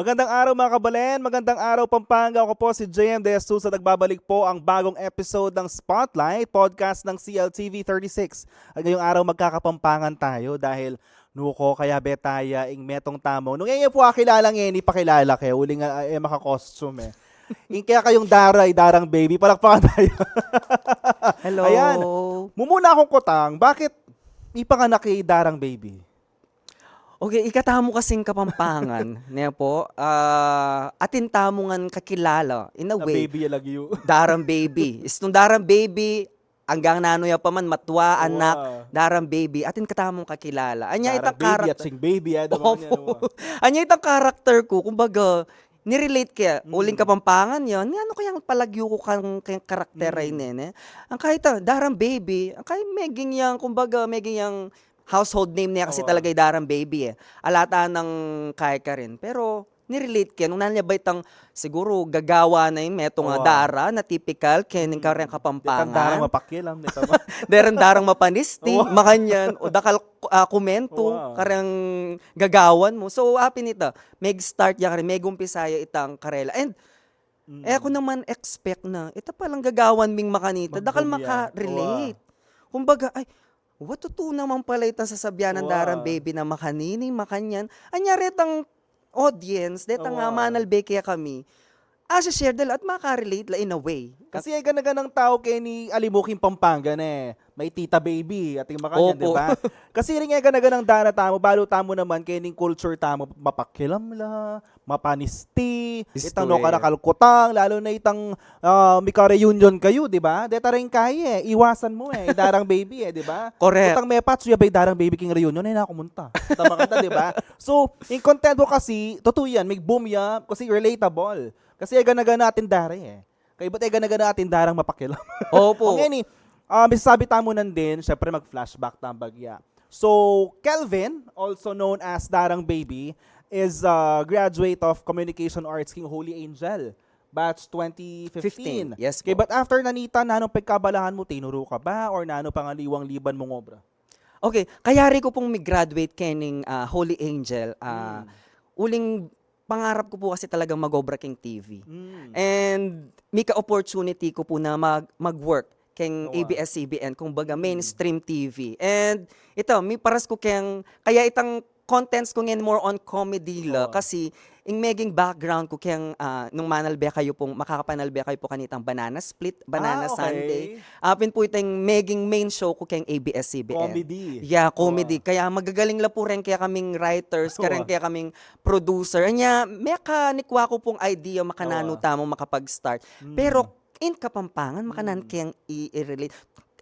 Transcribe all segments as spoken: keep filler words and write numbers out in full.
Magandang araw, mga kabalen. Magandang araw, Pampanga. Ako po si J M De Jesus at nagbabalik po ang bagong episode ng Spotlight, podcast ng C L T V thirty-six. At ngayong araw, magkakapampangan tayo dahil nuko kaya betaya ing metung tamung. Nung e yu pu akilala ngeni, pakilala ke. Uling, ah, e maka-costume e. Ing kekayung dara, i Darang Baby. Palakpakan tayo. Hello. Ayan. Mumuna kung kutang, bakit ipanganak i Darang Baby? Okay, ikatamu kasing Kapampangan, ne po, ah, atin tamu ngan kakilala, in a Na way, baby ya lagyu. Darang Baby. Istung Darang Baby, anggang nanu ya pa man, matwa, anak, Wow. Darang Baby. Atin katamung kakilala. Anya Darang itang Baby karak- at sing Baby, ah, Opo. naman yan, wa. Anya itang karakter ku, kumbaga, nirelate ke, Mm. uling Kapampangan yan. Ni ano kayang palagyu ku kang, kang karakter ay Mm. nene. Ang kahit ah, Darang Baby, ang kahit meging yang, kumbaga, meging yang household name ne kasi Awa. talaga i Darang Baby e. Alata nang kaya ka rin. Pero, nirelate ke, nung nanya ba itang, siguro, gagawa na yung metung nga Awa. dara na typical, kening kareng Itang Kapampangan. Darang mapakialam, ito ba? Derang darang mapanisti, Awa. makanyan, o dakal ah, kumentu, Awa. kareng gagawan mu. So, apin ita, meg-start ya kare, meg-umpisa ya itang karela. And, Mm. e ku naman expect na, ita palang gagawan ming makanita, dakal Magbumya. maka-relate. Kumbaga, ay, wa, tutu naman pala itang sasabian ng Wa. Darang Baby na makanini, makanyan. Anya retang audience, detang Wa. ah, manalbe kaya kami. Ah, si share dala at maka-relate la in a way. Kasi e gana-ganang tau keni alimu king Pampanga ne. May Tita Baby, ating makanyan, Opo. di ba? Kasi rin e gana-ganang dara tamu, balu tamu naman, kening culture tamu, mapakialam la, mapanisti, Isto itang no e. karakal kutang, lalo na itang ah, mika-reunion kayu, di ba? Deta rin kaya e, iwasan mu e, i Darang Baby e, di ba? Correct. Kutang me patsu ya ba i Darang Baby king reunion, e na kumunta. Tama ka, di ba? So, in content mu kasi, tutu yan, mig-boom ya, kasi relatable. Kasi e gana-gana atin dara e. Kaya ba't e gana-gana atin darang mapakialam? Opo. O ngeni, ah, misasabi tamu nan din, syempre mag-flashback tang bagya. So, Kelvin, also known as Darang Baby, is a graduate of Communication Arts king Holy Angel, batch twenty fifteen. Fifteen, yes Okay, po. But after nanita, nanung pagkabalahan mu, tinuru ka ba? Or nanu pang aliwang liban mung obra? Okay, kayari ku pung mig-graduate kening ah, Holy Angel, ah, Hmm. uling pangarap ku pu kasi talagang mag-obra king T V. Mm. And mika-opportunity ku pu na mag, mag-work keng Wow. A B S C B N, kumbaga Mm. mainstream T V. And ito, miparas ku keng, kaya itang contents ku ngayon more on comedy la, Wow. kasi ing meging background ku keng, ah, nung manalbe kayu pung, makakapanalbe kayu pu kanitang Banana Split, Banana Ah, okay. Sunday. Apin pu itang meging main show ku keng A B S C B N. Comedy. Yeah, comedy. Oo. Kaya magagaling la pu rin kaya kaming writers, Oo. karen kaya kaming producer. Anya, mekanikwa ku pung idea, makananu Oo. Tamung makapag-start. Mm. Pero, in Kapampangan, makanan Mm. kayang i-, i-relate.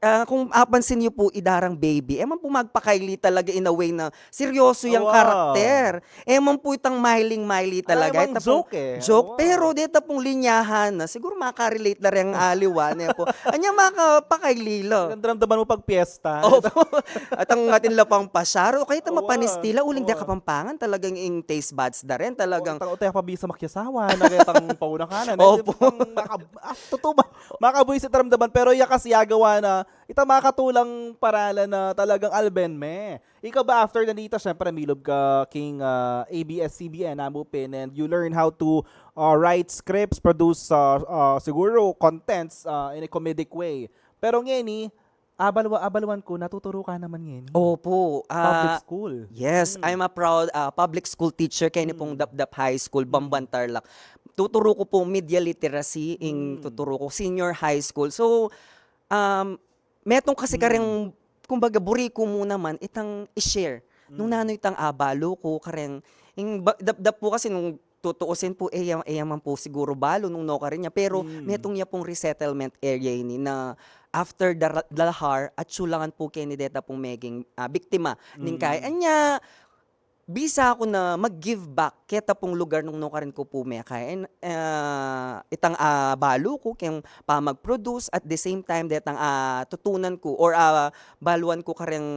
Ah, kung apansin niyo po, i Darang Baby, e man po magpakaili talaga in a way na seryoso yang Wow. karakter. E man po itang miling-mili talaga. Alam, Ita pong joke eh. joke, Wow. pero deta pong linyahan na, siguro makarelate na rin aliwa, ne po. Anya makapakaili la. Naramdaman mo pag piyesta. Opo. At ang atin la pang pasyar, o kaya ita Wow. mapanistila, uling de Wow. Kapampangan, talagang ing taste buds da rin, talagang O, ta-, o, tayo pa bisa makiasawa, na kaya tang pauna ka na. Opo. Maka, ah, totoo ba? Makabwisit ramdaman, pero iya kasi agawa na, ita makatulang paralan na talagang alben me. Ikaw ba, after nanita, syempre, milob ka king ah, A B S C B N, amu pin, and you learn how to ah, write scripts, produce ah, ah, siguro contents ah, in a comedic way. Pero ngeni, abalwa, abalwan ku, natuturu ka naman ngeni. Opo. Public Ah, school. yes, Mm. I'm a proud ah, public school teacher kaya ni pong Mm. Dapdap High School, Mm. Bamban, Tarlac. Tuturu ku po media literacy, ing Mm. tuturu ku senior high school. So, um, metung kasi Mm. kareng, kumbaga, buri ku mu naman itang i-share. Nung Mm. nanu itang abalu ku, kareng, ing ba- Dapdap po kasi nung tutuusin po, e ya, e ya man po siguro balu nung nukarin ya. Pero Mm. metung ya pong resettlement area ini na after the, the Lahar, atsu la ngan po keni deta pong meging ah, biktima. Ning Mm. kaya, anya, bisa ku na mag-give back keta pong lugar nung nukarin ku po mekaya. And, ah, itang ah, balu ku keng pamag-produce, at the same time, detang ah, tutunan ku or ah, baluan ku kareng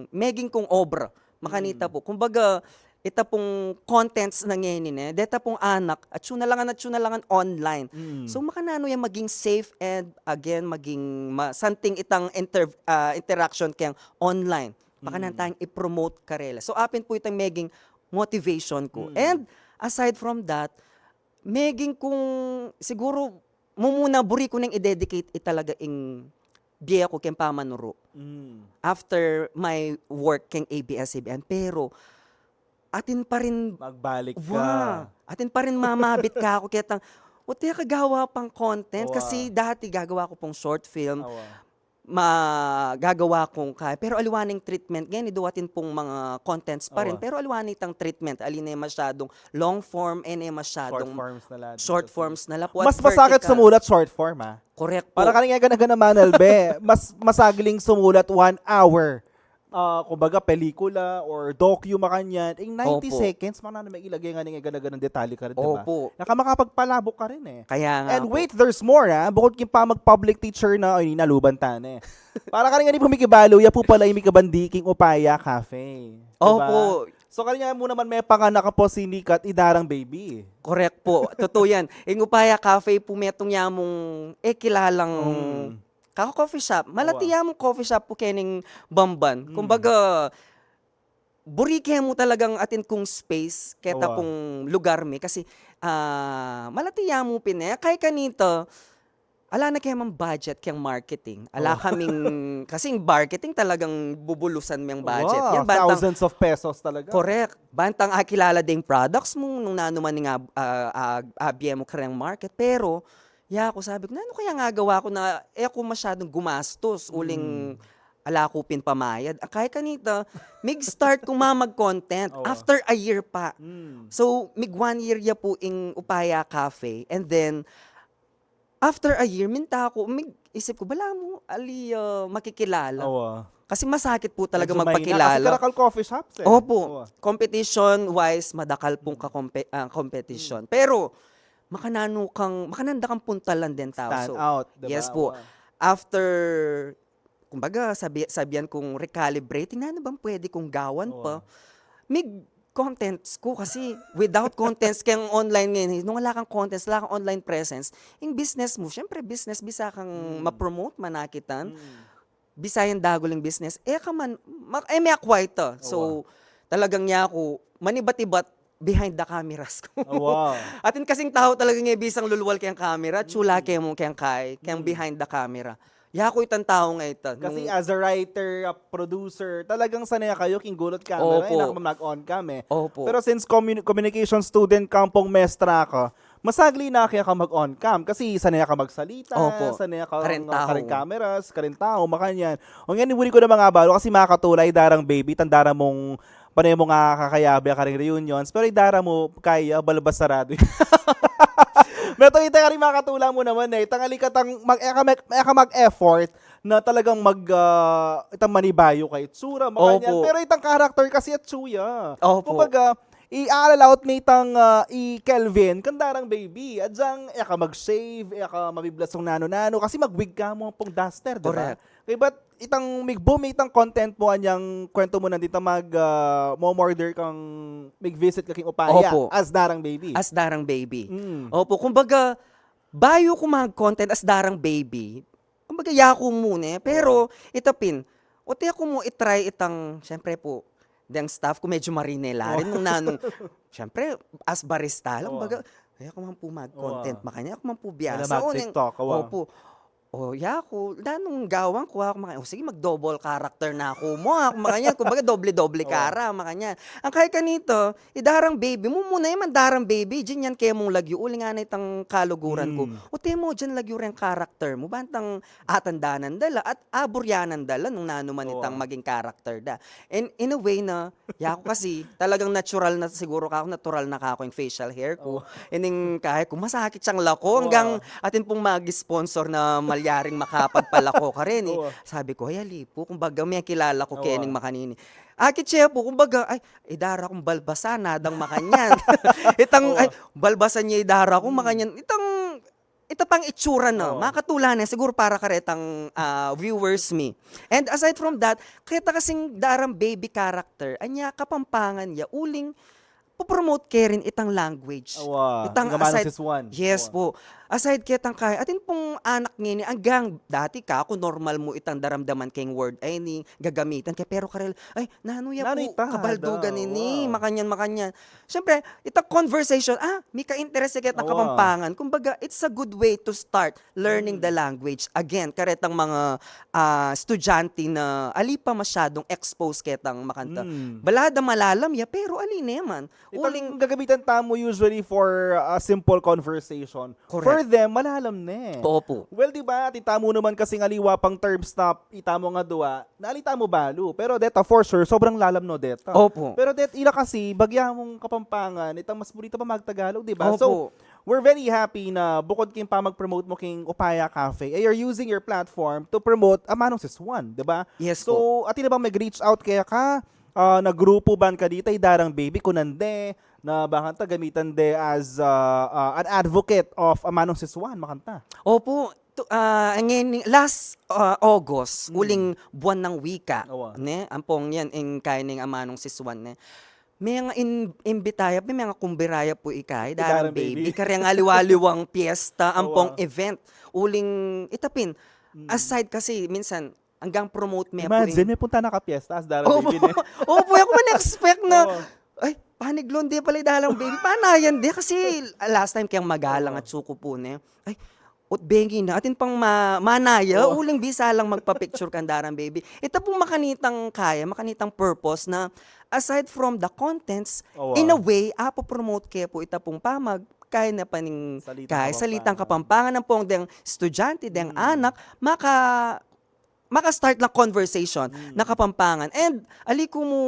meging kung obra. Makanita Mm. po. Kumbaga, ita pong contents na ngeni, ne? Deta pong anak, atsu na la ngan, atsu na la ngan online. Mm. So, makananu yang maging safe and, again, maging ma- santing itang inter- ah, interaction keng online. Makananu Mm. tang i-promote karela. So, apin po itang meging motivation ku. Mm. And, Aside from that, meging kung siguro mumuna buri ku neng i-dedicate i talaga ing bie ku keng pamanuru. Mm. After my work keng A B S C B N, pero atin pa rin, Magbalik ka. Wa, atin pa rin mamabit ka ako ketang, o, teka, gawa pang content. Wa. Kasi dati gagawa ko pung short film, Awa. magagawa kong kaya. Pero aliwa ning treatment. Ngayon, idu atin pung mga contents pa rin. Awa. Pero aliwa nitang treatment. Ali na yung masyadong long form, eh, na yung Short masyadong forms na lang. short forms na lang po. Mas At masakit vertical. Sumulat short form, ah. Correct po. Para kanina ka na Manal, be. Mas masagling sumulat one hour. Ah, kumbaga, pelikula or docu, makanyan. Ing ninety Opo. seconds, mana na may ilagay nga ning gana-ganang detalye ka rin, diba? Opo. Nakamakapagpalabok ka rin eh. Kaya nga And po. Wait, there's more, ah. Bukod king pamag-public teacher na, ay, naluban ta na eh. Para ka rin nga di pumikibalo, ya po pala yung mikabandi king Upaya Cafe. Diba? Opo. So, kanya mo naman may panganak po sinikat idarang baby. Correct po. Totoo yan. Ing Upaya Cafe po, metung yamung, eh, kilalang Mm. kako coffee shop. Malati Awa. Yamung coffee shop po kening Bamban. Mm. Kumbaga, buri ke mu talagang atin kung space, keta Awa. Pung lugar mi. Kasi, ah, malati yamu pin eh. Kaya kanita, ala na kaya mang budget kayang marketing. Ala Awa. Kaming, kasi yung marketing talagang bubulusan mo yung budget. Wow, Yan, bantang, thousands of pesos talaga. Correct. Bantang akilala ding products mo, nung nanu man nga, ah, ah, abye mo kareng market. Pero, ya ako, sabi ko, nanu kaya nga gawa ko na, eh, ako masyadong gumastos, uling Mm. ala ko pin pamayad. Ah, kaya kanita, mig-start kung mamag-content Awa. after a year pa. Mm. So, mig one year ya po ing Upaya Cafe. And then, after a year, minta ako, mig-isip ko, bala mo, ali, ah, makikilala. Awa. Kasi masakit po talaga Medyo mahina. Magpakilala. Kasi karakal coffee shops eh. Opo. Awa. Competition-wise, madakal pong kakompe- ah, competition. Pero, makananu kang, makananda kang puntalan din tao. Stand So, out, diba? Yes po. Awa. After, kumbaga, sabi, sabihan kong recalibrating, na ano bang pwede kong gawan pa? Awa. Mig contents ko kasi without contents kayang online ngayon, nung wala kang contents, wala kang online presence, yung business mo, syempre business, bisa kang Mm. ma-promote, manakitan, Mm. bisa yung daguling business, eh ka man, ma- eh may akwai to. So, Awa. Talagang ya ako, manibat-ibat behind the cameras ko. Awa. Atin kasing tao talaga nga bisang lulwal kayang camera, tsula kaya mo kayang kai, kayang Mm. behind the camera. Ya ako itang tao nga ita. Kasi Nung- as a writer, a producer, talagang sanay kayo king gulot camera, Opo. eh, naka mag-on cam eh. Opo. Pero since communi- communication student ka pong mestra ka, masagli na kaya ka mag-on cam kasi sanay ka magsalita, Opo. Sanay ka Karing nga tao. Karing cameras, karing tao, makanyan. O nga, buri ko na mga balo kasi makatulay, darang baby, tandara mong panay mo nga kakayabe karing reunions, pero idara mo, kaya, balbas sarado. Meto ita ka rin makatula mo naman eh. Tangali ka tang mag, eka, mag, eka mag-effort na talagang mag, ah, itang manibayo ka itsura, makanyan. Opo. Pero itang character kasi atsuya. Opo. Kumbaga, i-allow out mi itang, ah, i Kelvin, kandarang baby. Adyang, eka mag-shave, eka mabiblas yung nano-nano. Kasi mag-wig ka mo pong duster, di ba? Correct. Kaya ba't itang mig-boom, itang content mo, anyang kwento mo nandito mag, ah, mo-murder kang mig-visit ka king Upaya Opo. as darang baby? As darang baby. Mm. Opo, kumbaga, bayo ko mag-content as darang baby, kumbaga, yaku muna eh. Pero, itapin, o te ako mo i-try itang, syempre po, deng staff ko medyo marinela rin nung nanung, syempre, as barista lang, Oo. Baga, ay, ako man po mag-content, Oo. Makanya ako man po Wala biyasa. O, neng- mag-TikTok, oo. Opo. O, yaku, danung gawang ko, ako makanya, o, sige, mag-double character na ako mo, ako makanya, kumbaga, doble-doble Oo. kara, makanya. Ang kaya kanito, idarang baby mo muna, yung darang baby, dyan yan kaya mong lagyu, uling anay itang kaluguran ko. Mm. O, te mo, dyan lagyu rin character mo, bantang atandanan dala, at aburyanan dala, nung nanu man Oo. Itang maging character da. And in a way na, yaku kasi, talagang natural na siguro ka ako, natural na ka ako yung facial hair ko. Oo. Ining kaya ko, masakit siyang lako, Oo. Hanggang atin pong mag-sponsor na malyaring makapagpalako ka rin eh. Oo. Sabi ko, ay, ali po, kumbaga, may kilala ko Oo. Kening makanini. Akit siya po, kumbaga, ay, idara kong balbasan, nadang makanyan. Itang, Oo. Ay, balbasan niya idara ko, Mm. Makanyan. Itang, ita pang itsura na, Oo. Makatula na, siguro para karetang ah, viewers mi. And aside from that, kita kasing darang baby character, anya Kapampangan ya, uling, pupromote ke rin itang language. Awa, Itang gamanang aside- sis Juan. Yes Awa. Po. Aside ketang kaya, atin pong anak ngeni, anggang dati ka, kung normal mu itang daramdaman keng word, ay, ini gagamitan ke, pero karela, ay, nanu ya pu, kabaldugan ini, makanyan, makanyan. Siyempre, itang conversation, ah, mika-interest ya ketang Kapampangan. Kumbaga, it's a good way to start learning the language. Again, karetang mga, ah, estudyante na ali pa masyadong expose ketang makanta. Bala da malalam ya, pero ali ne man. Itang gagamitan tamu usually for a simple conversation. For them, malalam ne. Opo. Well, di ba, atin tamu naman kasing aliwa pang terms na itamu nga dua, na ali tamu balu. Pero deta, for sure, sobrang lalam no deta. Opo. Pero det, ila kasi, bagya mung Kapampangan, itang mas buri ta pa magtagalog, di ba? So, we're very happy na bukod king pamag-promote mu king Upaya Cafe, eh, you're using your platform to promote Amanung Sisuan, di ba? Yes po. So, atin na bang mag-reach out kaya ka, ah, na grupu ban ka dita, idarang baby, kunan de, na bakanta gamitan de as, ah, ah, an advocate of Amanung Sisuan, makanta? Opo, tu-, ah, ngeni, last, ah, August, uling buwan ng wika, ne? Ampong yan, ing kaya ning Amanung Sisuan, ne? May nga in-, imbita ya pu, may nga kumbira ya pu, ikay, idarang baby. Kareng aliwa-aliwang piyesta, ampong event. Uling, ita pin, aside kasi, minsan, anggang promote me pu. Imagine, may punta na ka piyesta, as darang baby ne. Opo, aku man expect na, ay, paniglon de pala idarang baby. Panayan de, kasi last time keng magalang atsu ku pu ne. Ay, ot bengi na, atin pang ma-, manaya, uling bisa lang magpa-picture kang darang baby. Ita pung makanitang kaya, makanitang purpose na, aside from the contents, in a way, apo-promote ke pu ita pung pamag-, kaya na pa ning, kaya salitang Kapampangan, ampong deng estudyante, deng anak, maka-, maka-start ng conversation na Kapampangan. And ali ku mu,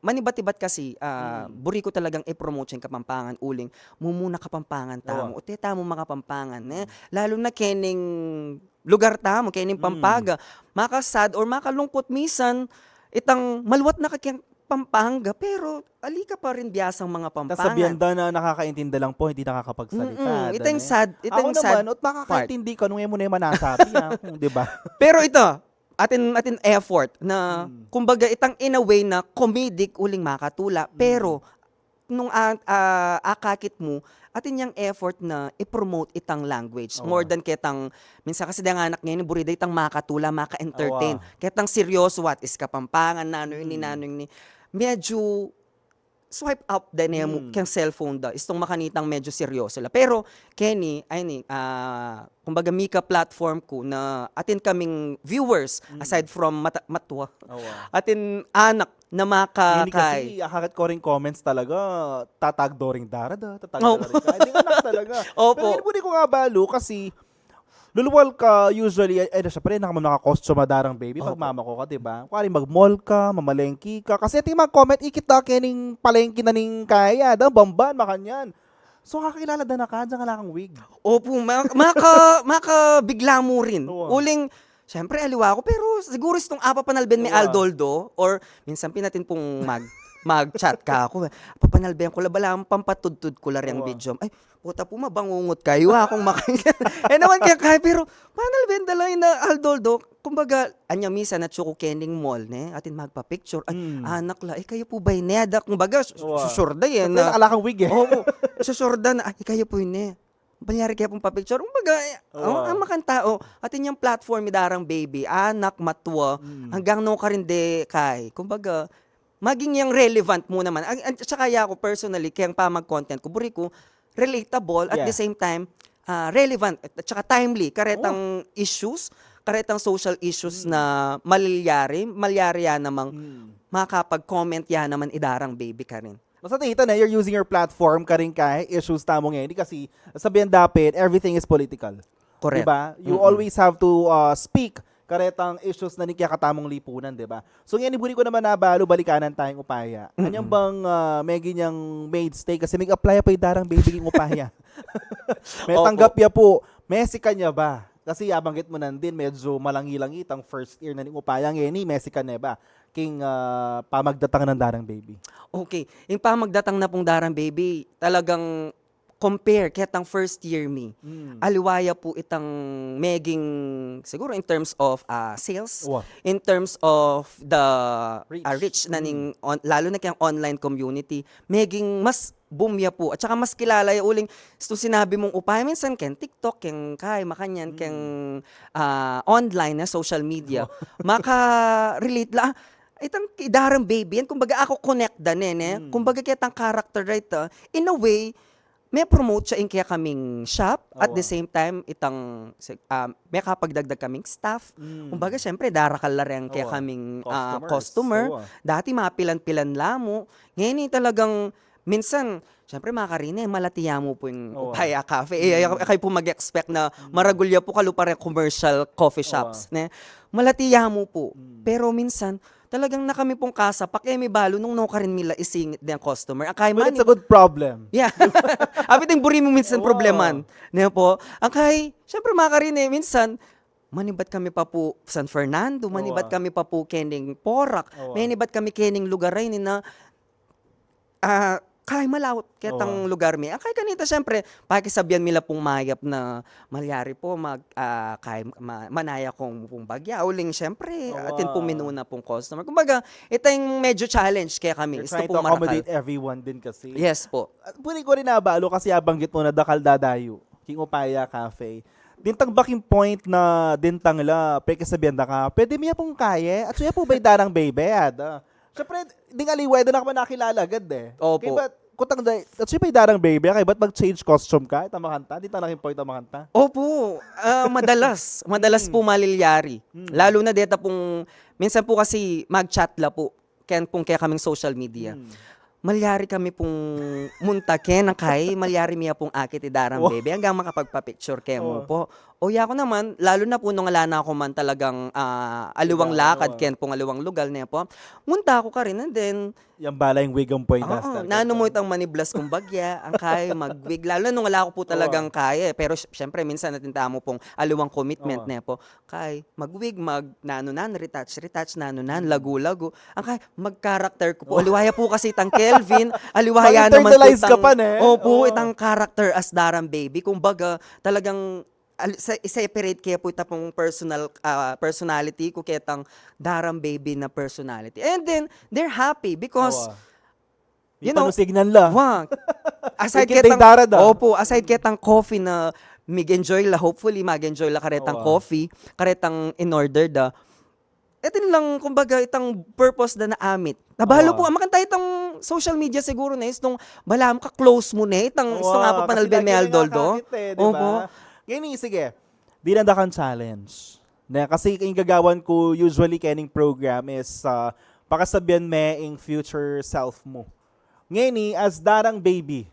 manibat-ibat kasi, ah, buri ku talagang i-promote yang Kapampangan, uling mumuna Kapampangan tamu, o te tamu makapampangan, ne? Lalo na kening lugar tamu, kening Pampanga. Maka-sad or makalungkot misan, itang maluat na ka keng Pampanga, pero ali ka pa rin biasang mga Pampanga. Tas sabihan da na nakakaintindi lang po, hindi nakakapagsalita. Mm-mm. Ita yung sad, ita yung sad part. Ako naman, ot makakaintindi ka nung e mu na yung manasabi, ah, di ba? Pero ita, atin, atin effort na, kumbaga, itang in a way na comedic, uling makatula, pero nung a-, a-, akakit mu, atin yang effort na i-promote itang language. More than ketang, minsan kasi deng anak ngeni, buri da itang makatula, maka-entertain. Ketang seryoso, what is Kapampangan, nanu ini, nanu ini. Medyo swipe up da ne mu keng cellphone da. Istung makanitang medyo seryoso la. Pero, keni, ay ni, ah, kumbaga, mika platform ku na atin kaming viewers, aside from mata-, matua. Atin anak na maka-, keni kasi, akakit ku ring comments talaga, tatagdo ring darada, tatagdo ring ka-, hindi nga anak talaga. Opo. Pero yun, buri ku nga balu kasi, luluwal ka, usually, eh, eh, syempre, naka-, naka-costume darang baby, pag mama ko ka, di ba? Kuwari mag-mall ka, mamalengke ka. Kasi atin mag-comment, ikit da kening palengke na ning kaya, da, bamban, makanyan. So, kakilala da na ka, diyan ka lang wig. Opo, ma-, maka-, makabigla mu rin. Uling, syempre, aliwa ku, pero siguro istung apapanalben me Aldoldo, or minsan pin atin pung mag-, mag-chat ka aku. Papanalben ku la, bala pampatudtud ku la reng video. Ay, puta pu, mabangungot kayu, akung makanyan. E naman kaya kaya, pero panalben da la ina Aldoldo. Kumbaga, anya misan atsu ku kening mall, ne? Atin magpa-picture. Ay, anak la, e, kayu pu ba ini? Da, kumbaga, su-, susurda yan. Siyempre, ala kang wig, e. Oo, susurda na, ay, kayu pu ini. Malyari kaya pung pa-picture. Kumbaga, e, ang makanta, o, atin yang platform, idarang baby, anak, matua, anggang nu karin de kay. Kumbaga, maging yang relevant mu naman. Ang, ang, tsaka ya aku personally, kayang pamag-content ku, buri ku, relatable, at the same time, ah, relevant, at, at saka timely, karetang issues, karetang social issues na malyari, malyari ya namang makapag-comment ya naman idarang baby karin. Basta ita na, you're using your platform, karing kaya issues tamu ngeni, kasi sabihan dapit, everything is political. Correct. Di ba? You always have to, uh, speak karetang issues na ning kekatamung lipunan, di ba? So, ngeni buri ku naman mabalu, balikanan tayung Upaya. Anyang bang, uh, megi niyang mainstay kasi mig-apply pa idarang baby king Upaya. Metanggap ya pu, mesikan ya ba? Kasi yabanggit mu nandin, medyo malangi-langi itang first year na ning Upaya, ngeni mesikan ya ba king, uh, pamagdatang nang darang baby? Okay. Ing pamagdatang na pung darang baby, talagang compare ketang first year mi. Aliwa ya pu itang meging, siguro in terms of, ah, sales, in terms of the, ah, reach na ning on-, lalo na kayang online community, meging mas boom ya pu. At saka mas kilala ya uling, istung sinabi mung upaya, minsan keng TikTok, keng kay, makanyan, keng, ah, online na social media. Maka-relate la, "Ah, itang i Darang Baby yan, kumbaga aku connect da ne, ne?" Kumbaga ketang character, right, ah, in a way, me-promote ya ing kekaming shop, at the same time, itang, si-, ah, mekapagdagdag kaming staff. Kumbaga, syempre, darakal la reng kekaming, ah, customer. Dati mapilan-pilan la mu. Ngeni talagang, minsan, syempre, makarine, malati ya mu pu ing Upaya Cafe. Eh, ay, ay kayu pu mag-expect na maragul ya pu kalupa reng commercial coffee shops, ne? Malati ya mu pu. Pero minsan, talagang na kami pung kasapak, e mi balu nung nukarin mi la isingit deng customer. Ang kay But it's a good problem. Yeah. Apit ing buri mu minsan probleman. Ne pu? Ang kay, syempre, makarine, minsan, manibat kami pa pu San Fernando, manibat kami pa pu kening Porac, manibat kami kening lugar a ini na, ah, kay malaut ketang lugar mi. Ah, kay kanita, syempre, pakisabian mi la pung mayap na malyari pu mag-, ah, kay ma-, manaya kung pung bagya. Uling, syempre, atin pung minuna pung customer. Kumbaga, ita ing medyo challenge kekami. You're trying to accommodate everyone din kasi. Yes pu. At pwede ku rin abalu kasi abanggit mu na dakal dadayu king Upaya Cafe. Dintang baking point na dintang la, pakisabian da ka, pwede mi ya pung kaye? At suya pu ba i Darang Baby, ada? Siyempre, ding aliwa, e da na ka pa nakilala agad e. Opo. Kaybat, kutang da, at suya pa i Darang Baby, kaybat mag-change costume ka, itang makanta, dintang naging point itang makanta? Opo, ah, madalas. Madalas pu malilyari. Lalo na deta pung, minsan pu kasi mag-chat la pu ken pung kekaming social media. Malyari kami pung munta ken, ang kay, malyari mi ya pung akit i Darang Baby, anggang makapagpa-picture kemu pu. O, yaku naman, lalo na pu nung ala na ku man talagang, ah, aliwang lakad ken pung aliwang lugar, ne pu. Munta ku karin, and then, Yang bala ing wig ang point. Oo, nanu mu itang maniblas kung bagya, ang kay, mag-wig, lalo na nung ala ku pu talagang kaya e. Pero sy-, syempre, minsan atin tamu pung aliwang commitment, ne pu. Kay, mag-wig, mag-nanu nan, retouch, retouch, nanu nan, lagu-lagu. Ang kay, mag-character ku pu. Aliwa ya pu kasi itang Kelvin, aliwa ya naman pu itang, opo, itang character as Darang Baby. Kumbaga, talagang, al-, se-, i-separate ke pu ita pung personal, ah, personality ku ketang Darang Baby na personality. And then, they're happy because, you know, panusignan la. Aside ketang, opo, aside ketang coffee na mig-enjoy la, hopefully, mag-enjoy la karetang coffee, karetang in-order da. Atin lang, kumbaga, itang purpose da na amit. Nabalu pu, makanta itang social media siguru ne, istung balamu ka-close mu ne, itang, istung apa panalben me aldoldo. Opo. Ngeni, sige. Dinan da kang challenge. Ne, kasi ing gagawan ku usually kening program is, ah, pakasabian me ing future self mu. Ngeni, as Darang Baby,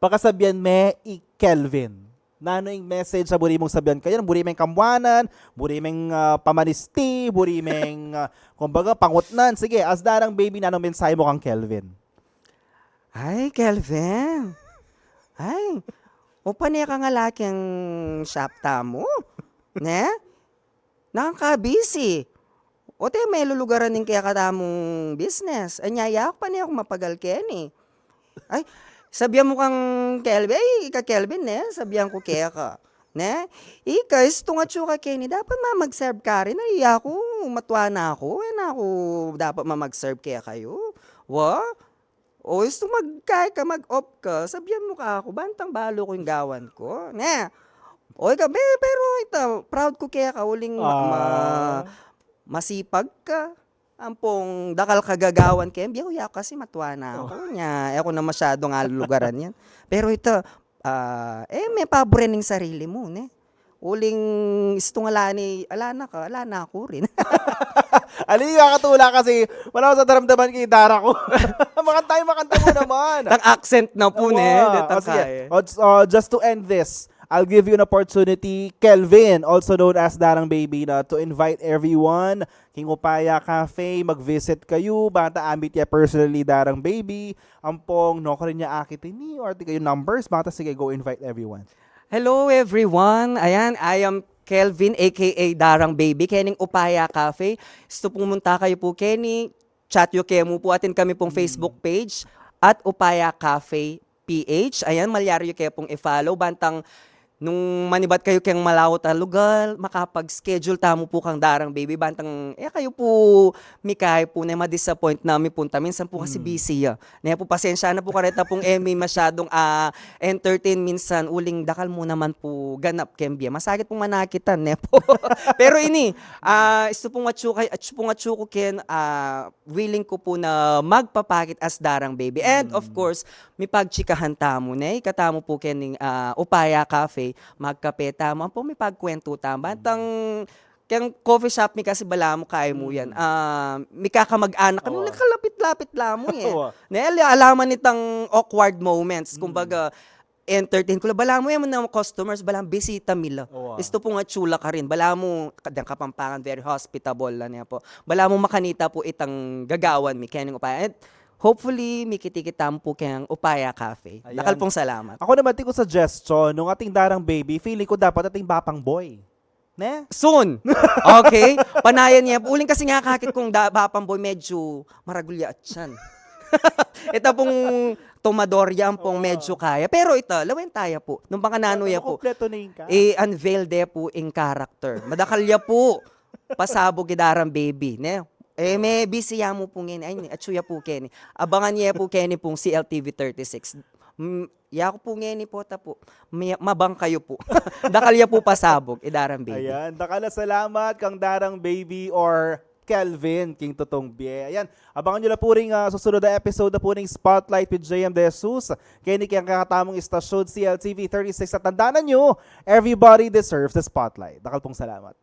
pakasabian me i Kelvin. Nanu ing message a buri mung sabian kaya? Buri meng kamwanan, buri meng, ah, pamanisti, buri meng, ah, kumbaga, pangutnan. Sige, as Darang Baby, nanu mensahe mu kang Kelvin? Ay, Kelvin. Ay, upa ne kang ala keng shop tamu. Ne? Nakakabisi. Ote, melulugaran ing kekatamung business. Anya, yaku pa ne aku mapagal keni. Ay, sabian mu kang Kelvin, ay, ika Kelvin, ne? Sabian ku keka. Ne? Ika, istung atsu ka keni, dapat ma mag-serve ka rin. Ay, yaku, matua na aku. E na ku dapat ma mag-serve kekayu. Wa? O, istung magkay ka, mag-op ka, sabian mu ka aku, bantang balu ku ing gawan ku, ne? O, ika, be, pero ita, proud ku keka, uling ma-, ma-, masipag ka. Ampong dakal ka gagawan keni, biye ku, yaku kasi matua na aku, nya e ku na masyadung alulugaran yan. Pero ita, ah, e, me paburen ing sarili mu, ne? Uling istung ala ne, ala na ka, ala na ku rin. Ali, makakatula kasi, wala ku sa daramdaman kay Dara ku. Makanta, makanta mu naman. Itang accent na pu, ne? Wow. Detang kaya. O, s-, o, just to end this, I'll give you an opportunity, Kelvin, also known as Darang Baby, na to invite everyone king Upaya Cafe, mag-visit kayu, bang ta amit ya personally Darang Baby, ampong nukarin ya akit ini, or atin kayu numbers, bang ta sige, go invite everyone. Hello, everyone. Ayan, I am Kelvin, A K A Darang Baby, kening Upaya Cafe. Istu pung munta kayu pu keni, chat yu kemu pu, atin kami pung Facebook page, at Upaya Cafe P H. Ayan, malyari yu ke pung i-follow. Bantang nung manibat kayu keng malaut a lugal, makapag-schedule tamu pu kang Darang Baby, bantang, e kayu pu, mikay pu ne ma-disappoint na mipunta. Minsan pu kasi busy ya. Ne pu, pasensya na pu kareta pung e mi masyadung, ah, entertain minsan, uling dakal mu naman pu ganap keng bie. Masakit pung manakitan, ne pu. Pero ini, ah, istu pung atsu kay, atsu pung atsu ku ken, ah, willing ku pu na magpapakit as Darang Baby. And of course, mipagchikahan tamu, ne? Ikatamu pu kening, ah, Upaya Cafe, magkape tamu. Ampo, mipagkwentu tamu. Bantang keng coffee shop mi kasi balamu kaya mu yan. Ah, mikakamag-anak kami, kalapit-lapit la mu, e. Ne, ala-, alaman itang awkward moments. Kumbaga, entertain ku la. Balamu, e mu na customers, balamu, bisita mi la. Istu pung atsu la karin. Balamu, deng Kapampangan, very hospitable la, ne pu. Balamu, makanita pu itang gagawan mi, kening Upaya. And hopefully, mikit-ikit tamu pu keng Upaya Cafe. Dakal pung salamat. Ako naman, atin kung suggestion, nung ating Darang Baby, feeling ku dapat ating Bapang Boy. Ne? Soon. Okay? Panayan ye pu. Uling kasi ngakakit kung da-, Bapang Boy, medyu maragul ya atyan. Ita pung tumador ya ampong medyu kaya. Pero ita, lawen taya pu. Nung makananu ya pu, makumpletu ne ing ka. I-unveil de pu ing character. Madakal ya pu pasabug i Darang Baby, ne? E, me-busy ya mu pu ngeni. Ay, ne, atsu ya pu keni. Abangan ye pu keni pung C L T V thirty-six. Mm, yaku pu ngeni pu, ta pu. May-, mabang kayu pu. Dakal ya pu pasabug i Darang Baby. Ayan, dakal a salamat kang Darang Baby or Kelvin, king tutung bie. Ayan, abangan yu la pu ring, ah, susunod a episode na pu ning Spotlight with J M De Jesus. Keni keng kekatamung istasyun, C L T V thirty-six. At tandanan yu, everybody deserves the spotlight. Dakal pung salamat.